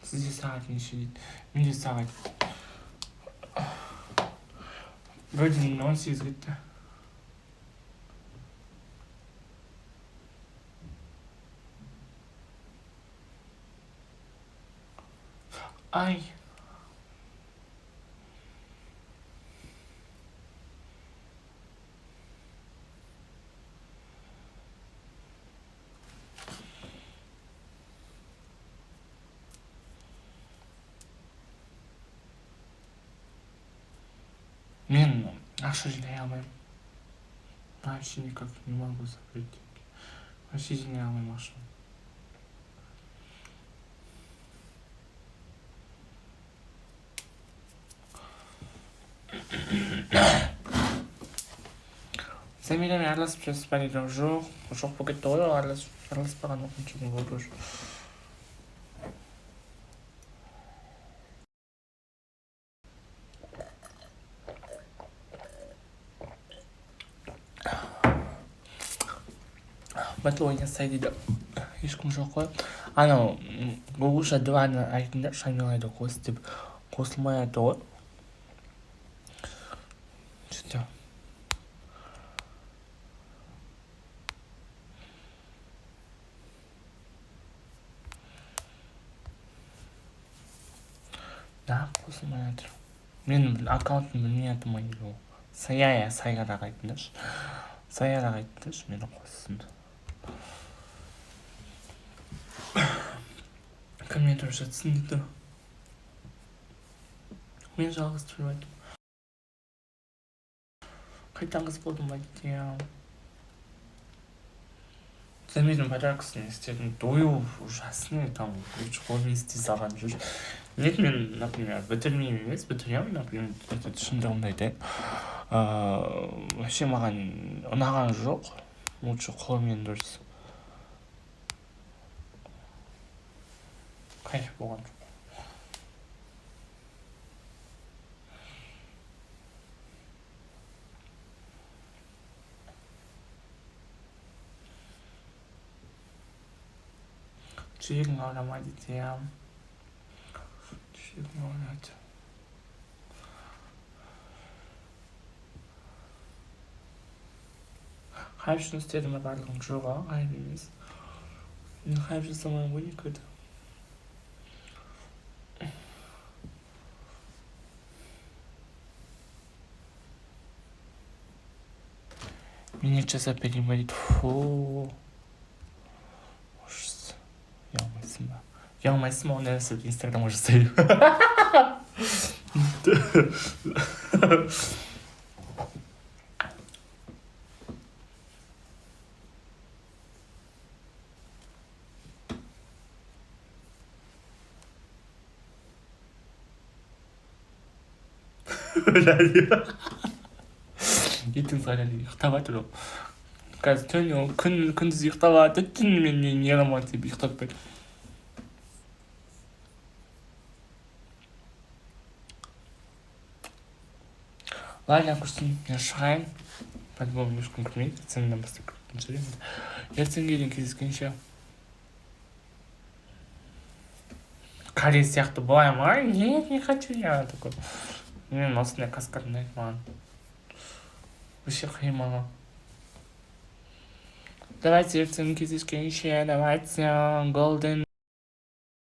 Сізде сағат неше дейді? Менде сағат вроде 18 кетті. Ай, мен ақша жинай алмаймын, вообще никак не могу закрыть деньги, вообще жинай алмаймын ақша. Замирамен араласып жүрсіз ба дейді. Жоқ, жоқ болып кетті ғой ол, араласпаған қанша күн болды уже. Батыл ойнасай дейді. Ешкім жоқ қой. Анау Гугуша дваны айтыңдар, Шамилайды қос деп, қосылмай жатыр ғой че. То қосылмай жатыр. Менің аккаунтым білмей жатырмын или ол Сая, Саяраға айтыңдаршы, Саяраға айтыңдаршы, мені қоссын. Кіммен тұрып жатсың дейді. Мен жалғыз тұрып жатырмын. Қайтадан қыз болдым ба дейді. Иә, Замирдің подаркасын істедім. Дою ужасный там, лучше қолмен істей салған жүр. Нет, мен, например, бітірмеймін емес, бітіремін, например, это шындығымды айтайын, вообще маған ұнаған жоқ, лучше қолмен дұрыс, кайф болған жоқ. Жүрегің ауыра ма дейді. Иә, жүрегім ауырады. Хайп үшін істедім ба барлығын? Жоқ, хайп емес, мен хайп жасамаймын ғой никогда. Минет жасап берейін ба дейді. Фу, ужас. Ұялмайсың ба, ұялмайсың ба? Ондай нәрселерді Инстаграмға жасай. Ертең сағат ұйықтап жатыр ол қазір. Түн, ол күн, күндіз ұйықтап жатыр, түнімен мен не қыламын деп ұйықтатпайды. Ладно, құрсын, мен шығайын. По любому ешкім кірмейді, ертеңнен бастап кіретін шығар енді. Ертеңге дейін кездескенше. Каре сияқты былай ма? Нет, не хочу я такой. Мен осындай каскад ұнайды маған, вообще қиын маған. Давайте, ертең кездескенше, давайте, голден.